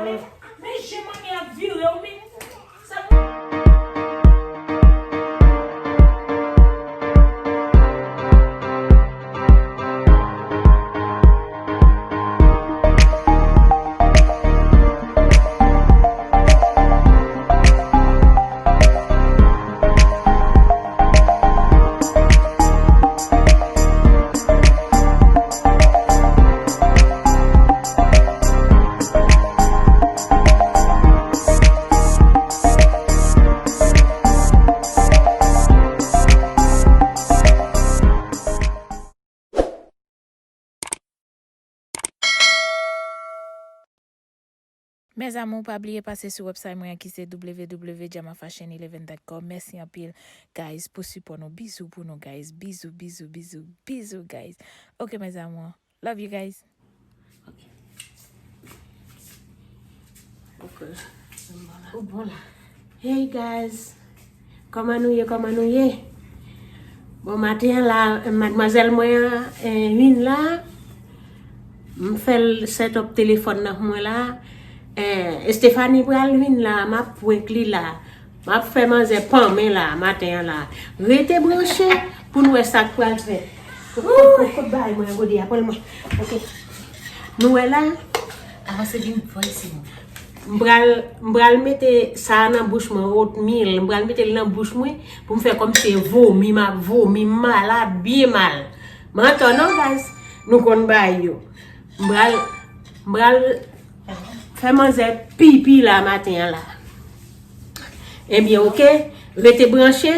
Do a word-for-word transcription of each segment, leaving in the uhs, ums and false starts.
Men jan manmi ap vire w, men sa. Mes amours, pa bliye pase sou website mwen an ki se w w w dot jama fashion eleven dot com. Mèsi anpil, guys, pou sipò nou. Bizou pou nou, guys. Bizou, bizou, bizou, bizou, guys. Ok, mes amours. Love you guys. Ok. Ok. Ou bon la. Hey guys. Kòman nou ye? Kòman nou ye? Bon, maten an la, madmwazèl mwen an, eh, vin la. M fè l set up telefòn nan pou mwen la. Eh, Estefani pral vin la, m ap prank li la. M ap fè manzè panmen la, maten an la. Rete branche pou n wè sa k pral fèt. Kot, kot, kot, kot bagay mwen an, gode a, pran l mwen. Ok. Nou wè la. Avanse vin pran isi, mama. M pral, m pral mete sa a nan bouch mwen, otmil. M pral mete l nan bouch mwen pou m fè kòmsi e vomi, m ap vomi, m malad, byen mal. M antò non, guys. Nou konn bagay yo. M pral, m pral fè manzè pipi la maten an la. Ebyen, ok, rete branche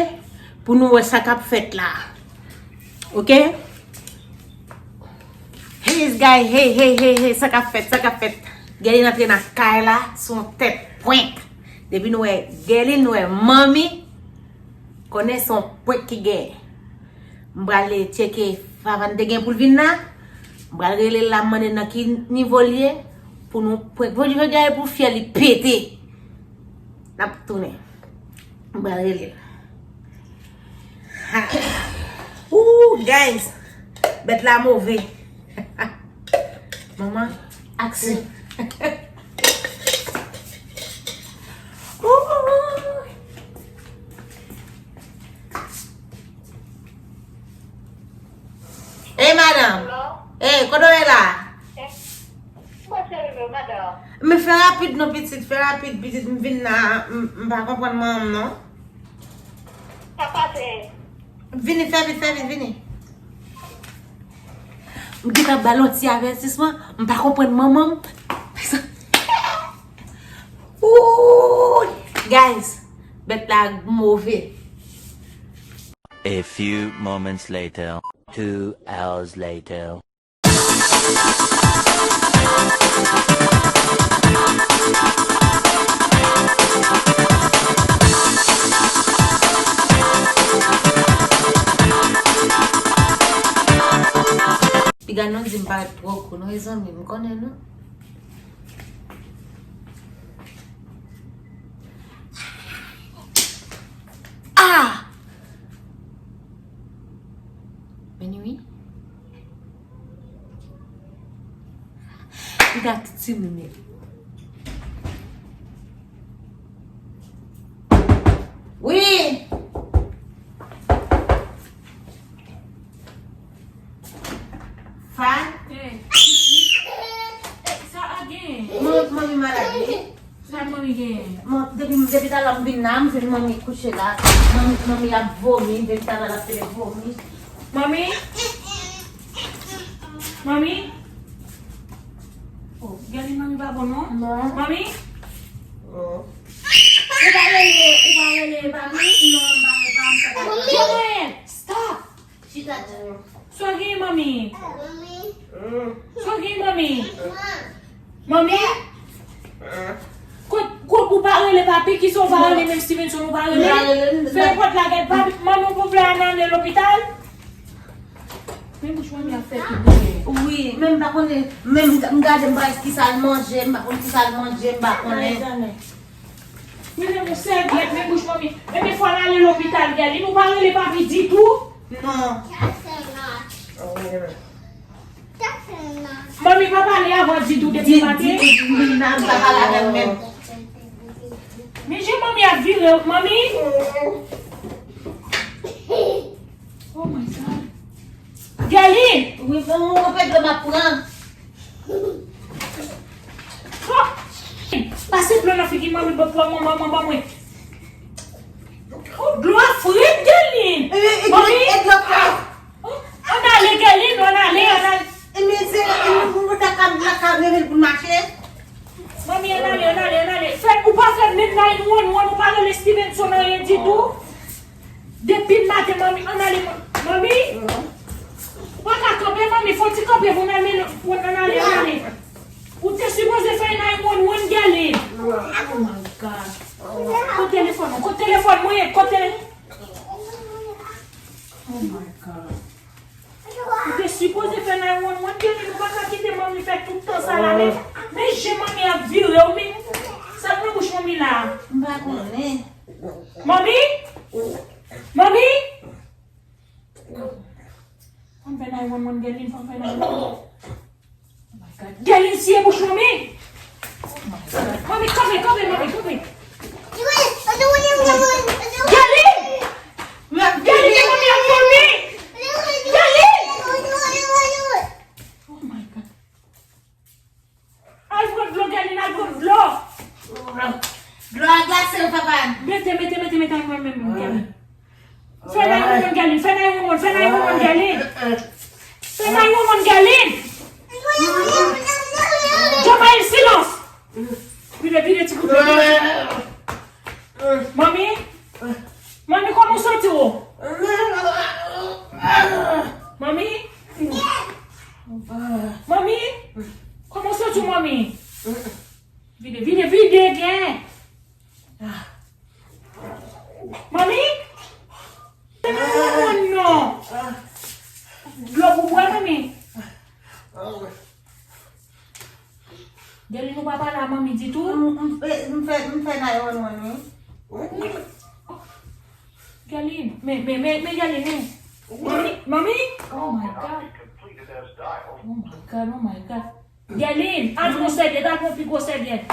pou nou wè sa k ap fèt la. Ok? Hey, guys, hey, hey, hey, hey, sa k ap fèt, sa k ap fèt. Gèlin antre nan kay la, se yon tèt prank. Depi nou wè Gèlin, nou wè manmi, konnen se yon prank ki genyen. M prale tcheke Favan te gen pou l vin la. M pral rele l la, m mande nan ki nivo l ye pou nou prank. Jodi, jodi a e pou fyèl li pete. N ap tounen. M pral rele l. Ha. Ooh, guys. Bèt la move. Manman, aksyon. Ooh. Ey, madanm. Hello? Ey, kote w ye la? Eh, mwen se reve, madanm. Men fè rapid non, pitit, fè rapid, pitit, m vin la, m, m pa konprann manman m non. Sa pase? Vini, fè vit, fè vit, vini. M gentan ba l yon ti avètisman, m pa konprann manman m. Ooh, guys, bèt la move. A few moments later. Two hours later. Piga nou di m parèt twò gwo, non, mezanmi, m konnen, non. Ah! Meni wi. Li ka timoun. Wi! Fan? Hey. Sa a gen? Manmi malad wi. Sa manmi genyen? Depi, depi talè m vin la, m jwenn manmi kouche la. Manmi, manmi ap vomi, depi talè l ap pede vomi. Manmi? Manmi? Oh, gade manmi pa bon non. Non. Manmi? Oh. Ou pa rele, ou pa rele papi? Non, m pa rele papi. Stop! Chita djòl. Sa w gen, manmi? Manmi. Sa w gen, manmi? Manmi? Kot, kot ou pa rele papi, kisa w pa rele menm Stevenson, ou pa rele? Fè pòt la, gad papi, manmi, ou pou vle al nan lopital? Men bouch manmi ap fè ki bouye. Wi, men m pa konnen, men m gade m pa wè kisa l manje, m pa konn kisa l manje, m pa konnen. Men, men, men, sèvyèt, men bouch manmi. Men, men fò l ale lopital, gade. Nou pa rele papi ditou. Non. That's enough. That's enough. Manmi pa pale avè w ditou depi maten. Di, di, di, di, m pa pale avè l menm. Men jan manmi ap vire, manmi. Oh my God. Guerline! Wi, bon, yon pè dlo m ap pran. Oh! Pase dlo nan figi manmi, ban mwen, ban mwen, ban mwen. Oh, dlo a fre, Guerline! E, e, e, manmi! E dlo frèt! Oh, ann ale, Guerline, ann ale, ann ale. E, men se, e, nou, nou ta ka, nou ta ka rele l pou n mache. Manmi, ann ale, ann ale, ann ale. Fè, ou pa fè menm nine one one, ou pa rele Stevenson anyen ditou. Depi maten, manmi, ann ale, man-, manmi. Ou pa ka kanpe, manmi, fò w ti kanpe pou n al mennen, pou n ann ale, ann ale. Ou te sipoze fè nine one one, Guerline. Oh my God. Kote telefòn ou? Kote telefòn mwen ye? Kote tele-, oh my God. Ou te sipoze fè nine one one, Guerline, ou pa ka kite manmi fè tout tan sa la, men, men jan manmi ap vire w, men, sa k nan bouch manmi la? M pa konnen. Manmi? Manmi? Fò m fè nine one one, Guerline, fò m fè nine one one. Oh my God. Guerline, siye bouch manmi. Oh my God. Manmi, kanpe, kanpe, manmi, kanpe. Guerline! Guerline, manmi ap vòmi. Guerline! Oh my God. Al pran dlo, Guerline, al pran dlo. Dlo a glase, papa. Mete, mete, mete, mete, al pran menm, Guerline. Fè nine one one, Guerline, fè nine one one, fè nine one one, Guerline. Fè nine one one, Guerline. Jamaïl, silans. Vide, vide, ti kout. Manmi? Manmi, kòman w santi w? Manmi? Manmi? Kòman w santi w, manmi? Vide, vide, vide, gen. Manmi? Non, non. Dlo pou bwè, manmi. Guerline, ou pa pale a manmi ditou? M, m, m fè, m fè nine one one, wi. Guerline, men, men, men, men Guerline, men. Manmi, manmi? Oh my God. Oh my God, oh my God. Guerline, al pran sèvyèt, al pran pi gwo sèvyèt.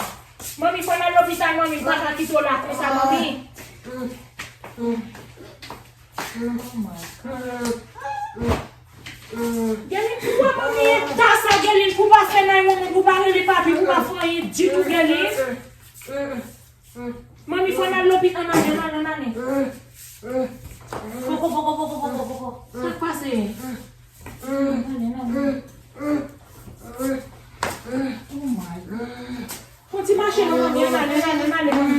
Manmi, fò n al lopital, manmi, m pa ka kite w la konsa, manmi. Oh my God. Guerline, poukwa manmi eta sa, Guerline, pou pa fè nine one one, pou pa rele papi, pou pa fè anyen ditou, Guerline? Manmi, fò n al lopital, ann ale, ann ale, ann ale. Poko, poko, poko, poko, poko. Sa k pase? Ann ale, ann ale. Oh my God. Fò ti mache non, manmi, ann ale, ann ale, ann ale, manmi.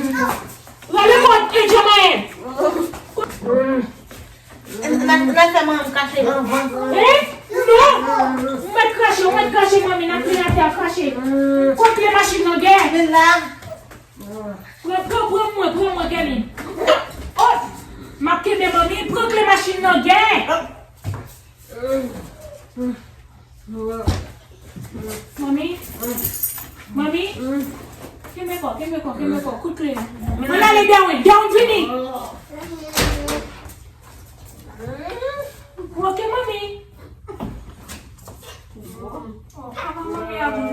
Rale kò, e Jamaïl. N a, n a fè manman m kache anvan. Eh? Non! Ou mèt krache, ou mèt krache, manmi, n ap vin atè a krache. Kot kle machin nan, Guerline? Vin la. Pran, pran, pran mwen, pran mwen, Guerline. Oh! M ap kenbe manmi, pran kle machin nan, Guerline. Manmi? Manmi? Kenbe kò, kenbe kò, kenbe kò. Kout kle. Ann ale, Darwin. Darwin, vini. Ok, manmi. Oh, papa, manmi a bon.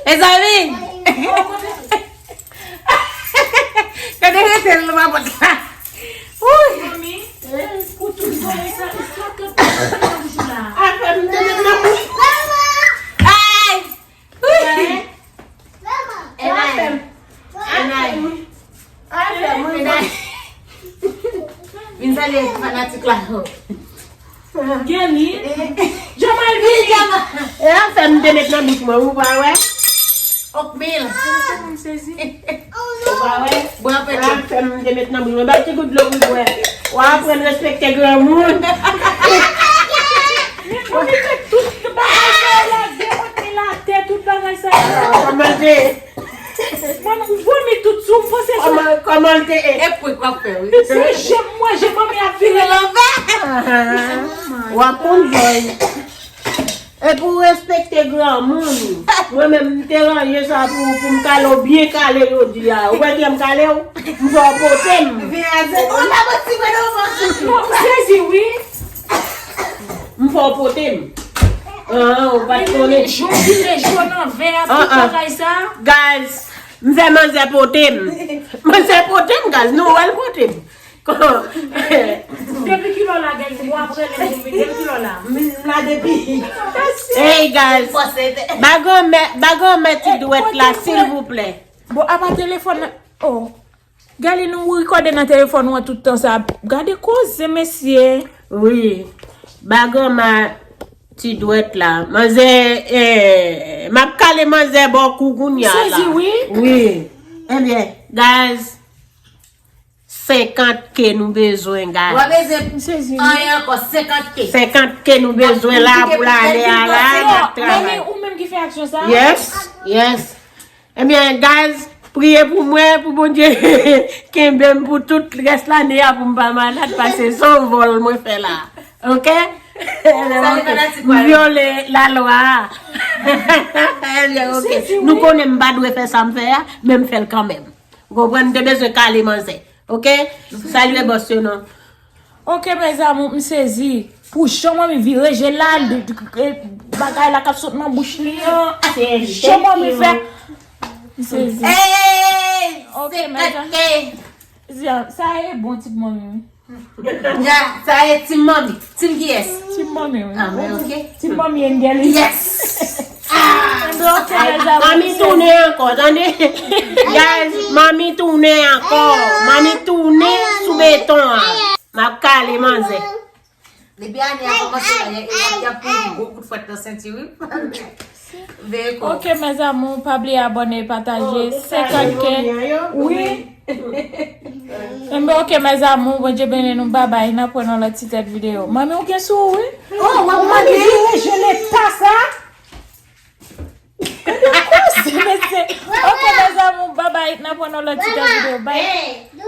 Mezanmi! Gade rete l nan papòt la. Wouy! Mami, pou tout bagay sa, sa k ap pase nan bouch ou la? Afè m te met nan bouch. Ay! Wouy! Enay. Enay. Enay. Vin salye fanatik la. Gèlin. Jamal vini. E afè m te met nan bouch mwen, ou pa wè? Ok mil. M sezi. Ou pa wè? Bwè anpil. Afè m te met nan bouch mwen. Bay ti gout dlo pou l bwè. W a aprann respekte granmoun. Men mwen met tout bagay sa yo la, dekote l atè, tout bagay sa yo. Kòman l te ye? Mwen, ou vomi tout sou m, panse se... Kòman, kòman l te ye? E prank w ap fè, wi. Se jem mwen, jem manmi ap vire l anvè. W ap konn bòy. E pou w respekte granmoun. Mwen menm, m te ranje sa pou, pou m kale w byen kale jodi a. Ou wè jan m kale w? M fè w pote m. Vin a zè. Ou pa poti mwen nan manch ou. Non, m sezi, wi. M fè w pote m. An, ou pa t konnen. Jou ki te jou nan vè a, tout bagay sa. Guys, m fè manzè pote m. Manzè pote m, guys. Nou wè l pote m. Depi kilè w la, guys? Bon, apre lè m vin, depi kilè w la? M la depi. Hey, guys. Ba granmè, ba granmè ti dwèt la, silvouplè. Bon, apa telefòn nan. Oh. Gade nou rekòde nan telefòn ou an tout tan sa. Gade koze, mesye. Wi. Ba granma ti dwèt la. Manzè, eh, m ap kale manzè bò kou kounye a la. Sezi, wi. Wi. Ebyen, guys, senkant K nou bezwen, guys. Ou pa bezwen anyen ankò, senkant K. Senkant K nou bezwen la pou lane a la, n ap travay. Mami, ou menm ki fè aksyon sa? Yes, yes. Ebyen, guys, priye pou mwen, pou Bondye kenbe m pou tout rès lane a, pou m pa malad, paske se yon vòl mwen fè la. Oke? M vyole lalwa a. Ebyen, oke. Nou konnen m pa dwe fè sa m fè a, men m fè l kanmenm. Ou konprann? M te bezwen kale manzè. Oke? Salye bòs yo non. Oke, mes amours, m sezi. Pou jan manmi vire je la, bagay la k ap sot nan bouch li an. Jan manmi fè. M sezi. Hey, oke, mes amours. Sa e bon, ti manmi, wi. Ya, sa e ti manmi. Ti kiyès? Ti manmi, wi. Ah, men oke. Ti manmi, Angel. Yes. Mami tounen ankò, tande. Guys, mami tounen ankò. Mami tounen sou beton an. M ap kale manzè. Depi ane a kòmanse la, y ap, y ap, y ap pran gwo kout fwèt nan senti, wi. Veye kò. Ok, mes amours, pa bliye abòne, pataje, senkant K. Wi. Enben, ok, mes amours, Bondye beni nou, babay, n ap wè nan lòt ti tèt videyo. Manmi, ou gen sou ou, wi. Oh, w ap mande. Manmi vire je leta sa. Gade koze, mesye. Ok, mes amours, babay, n ap wè nan lòt ti tèt videyo. Bye.